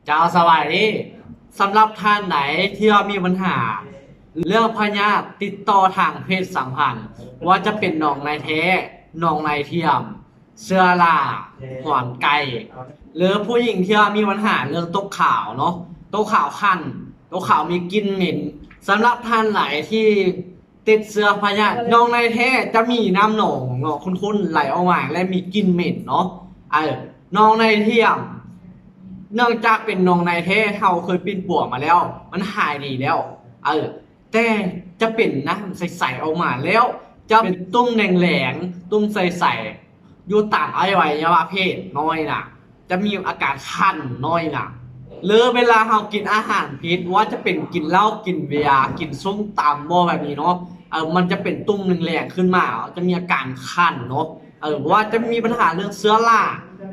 ເຈົ້າ ສະບາຍດີ. ສຳລັບທ່ານໃດທີ່ວ່າມີບັນຫາເລື່ອງພະຍາດຕິດຕໍ່ທາງເພດສຳພັນ, ວ່າຈະເປັນໜອງໃນແທ້, ໜອງໃນທຽມ, ເຊື້ອລາ, ຫອນໄກ່ ຫຼືຜູ້ຍິງທີ່ວ່າມີບັນຫາເລື່ອງຕົກຂາວເນາະ, ຕົກຂາວຄັນ, ຕົກຂາວມີກິ່ນເໝັນ. ສຳລັບທ່ານໃດທີ່ ຕິດເຊື້ອພະຍາດໜອງໃນແທ້ ຈະມີນ້ຳໜອງເນາະ ຂຸ້ນໆ ໄຫຼອອກມາ ແລະ ມີກິ່ນເໝັນເນາະ. ເອີ ໜອງໃນທຽມ ເນື່ອງຈາກເປັນໜອງໃນແທ້ ເຮົາເຄີຍປິ່ນປົວມາແລ້ວ ມັນຫາຍດີແລ້ວ. ເອີ ແຕ່ຈະເປັນນ້ຳໃສໆ ອອກມາ ແລ້ວຈະເປັນຕຸ່ມແດງໆ ຕຸ່ມໃສໆ ຢູ່ຕາມອະໄວຍະວະເພດນ້ອຍນະ. ຈະມີອາການຄັນນ້ອຍນະ ຫຼືເວລາເຮົາກິນອາຫານຜິດ ວ່າຈະເປັນກິນເຫຼົ້າ, ກິນເບຍ, ກິນສົ້ມຕຳບໍ ແບບນີ້ເນາະ, ເອີ ມັນຈະເປັນຕຸ່ມແດງໆຂຶ້ນມາ, ຈະມີອາການຄັນເນາະ. ເອີ ວ່າຈະມີບັນຫາເລື່ອງເຊື້ອລາ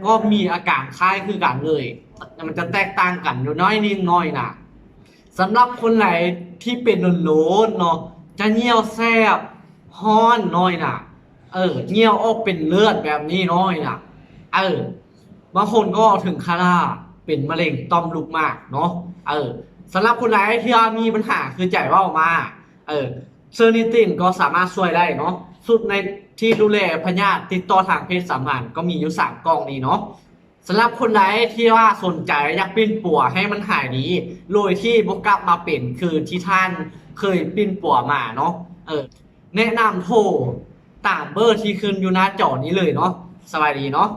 ກໍມີອາການຄ້າຍຄືກັນເລີຍ, ແຕ່ມັນຈະແຕກຕ່າງກັນຢູ່ໜ້ອຍໜຶ່ງນ້ອຍນະ. ສຳລັບຄົນໃດທີ່ເປັນດົນໆເນາະ ຈະຍ່ຽວແສບ ຮ້ອນນ້ອຍນະ, ເອີ ຍ່ຽວອອກເປັນເລືອດແບບນີ້ນ້ອຍນະ, ເອີ ບາງຄົນກໍເຖິງຂະໜາດເປັນມະເຮັງຕ່ອມລູກໝາກເນາະ. ເອີ ສຳລັບຄົນໃດທີ່ວ່າມີບັນຫາຄືໃຈເວົ້າມາ, ເອີ ເຊີນິຕິນກໍສາມາດຊ່ວຍໄດ້ເນາະ. ສູດໃນທີ່ດູແລພະຍາດຕິດຕໍ່ທາງເພດສຳພັນກໍມີຢູ່ສາມກ່ອງນີ້ເນາະ. ສຳລັບຄົນໃດທີ່ວ່າສົນໃຈຢາກປິ່ນປົວໃຫ້ມັນຫາຍດີ ໂດຍທີ່ບໍ່ກັບມາເປັນຄືທີ່ທ່ານເຄີຍປິ່ນປົວມາເນາະ, ເອີ ແນະນຳໂທຕາມເບີທີ່ຂຶ້ນຢູ່ໜ້າຈໍນີ້ເລີຍເນາະ. ສະບາຍດີເນາະ.